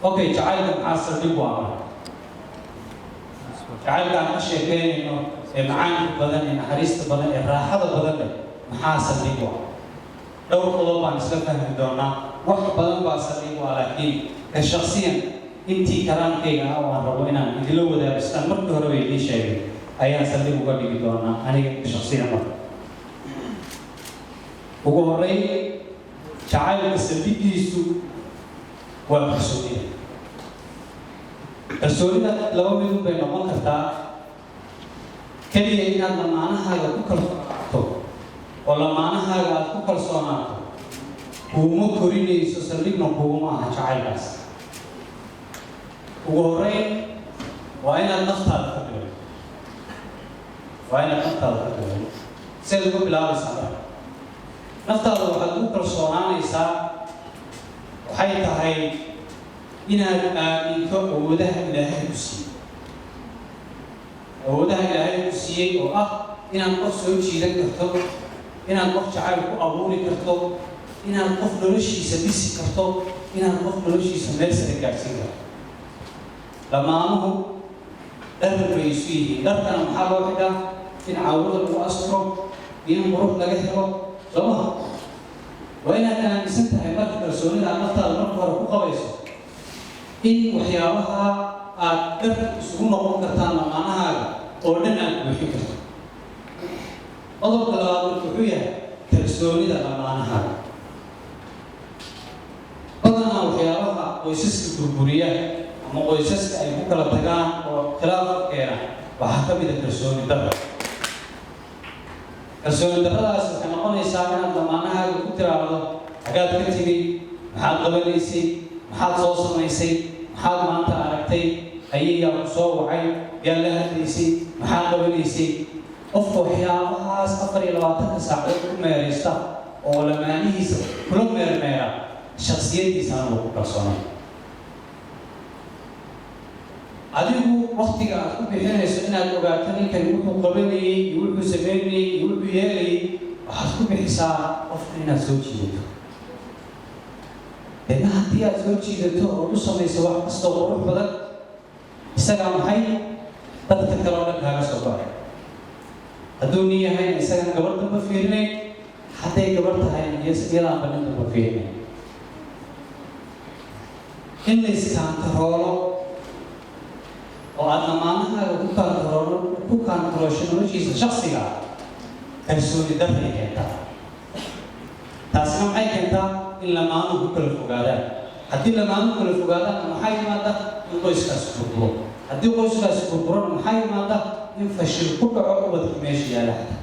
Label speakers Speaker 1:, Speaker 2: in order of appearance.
Speaker 1: Okay, jacaylka maxaa saldhig u ah marka? Jacaylka aan ka sheekeynayno ee macaanka badan, ee naxariista badan, ee raaxada badan leh, maxaa saldhig u ah? Dhowr qodob baan isla fahmi doonaa. Wax badan baa saldhig u ah, laakiin ka shaksiyan intii karaankayga ah oo aan rabo inaan idinla wadaago, sidaan markii hore ba idiin sheegay, ayaan saldhig uga dhigi doonaa aniga ka shaksiyan. Marka ugu horreyn, jacaylka saldhiggiisu waa kalsoonida. Kalsoonida laba midun bay noqon kartaa: keliya inaad lamaanahaaga ku kalsoonaato oo lamaanahaaga aad ku kalsoonaato kuuma korinayso, saldhigna kuuguma aha jacaylkaas. Ugu horreyn waa inaad naftaada ka bilowdo, waa inaad naftaada ka bilowdo. Siaad uga bilaabaysaa marka? Naftaada waxaad ugu kalsoonaanaysaa waxay tahay inaad aaminto awoodaha Ilaahay ku siiyey, awoodaha Ilaahay ku siiyey oo ah inaad qof soo jiidan karto, inaad qof jacayl ku abuuri karto, inaad qof noloshiisa dhisi karto, inaad qof noloshiisa meel sare gaadhsiin karto. Lamaanuhu dhar bay isu yihiin. Dharkana maxaa loo xidhaa? In cawrada lagu asturo iyo in qurux laga helo, soo maha? Waa inaad aaminsan tahay marka kalsoonida aad naftaada marka hore ku qabayso in waxyaabaha aad dharka isugu noqon kartaan lamaanahaaga oo dhan aad buuxin karto. Qodobka labaad marka wuxuu yahay kalsoonida lamaanahaaga. Badanaa waxyaabaha qoysaska burburiya ama qoysaska ay ku kala tagaan oo khilaafka keena waxaa ka mid a kalsooni darra. Kalsooni darradaas waxay noqonaysaa inaad lamaanahaaga ku tiraahdo: "Xagaad ka timid? Maxaad qabanaysay? Maxaad soo samaysay? Maxaad maanta aragtay? Hayeyaa ku soo wacay? Yaa la hadlaysay? Maxaad qabanaysay?" Qofka waxyaabahaas 24-ka saacadood ku meeraysta oo lamaanihiisa kula meermeera, shaksiyaddiisana lagu kalsoonay. Adigu waktiga aad ku bixinayso inaad ogaato ninkani wuxuu qabanayey iyo wuxuu sameynayey iyo wuxuu yeelayey, waxaad ku bixisaa qofka inaad soo jiidato. Deedna haddii aad soo jiidato oo u samayso wax kastoo qurux badan, isagaa maxay dadka kale oo dhan kaaga soo go'ay. Hadduu nin yahayna, isagaan gabar damba fiirinayn. Hadday gabar tahayna, iyadaanba nin damba fiirinayn. In la iskaantaroolo oo aada lamaanahaaga ku kaantaroolo, ku kaantaroosho noloshiisa shaksiga ah, kalsooni darray keentaa. Taasina maxay keentaa? In lamaanuhu ku kala fogaadaan. Haddii lamaanuhu kala fogaadaanna, maxaa yimaada? In qoyskaasi burburo. Haddii qoyskaasi burburona, maxaa yimaada? In fashil ku dhaco ubadka meesha yaalla xataa.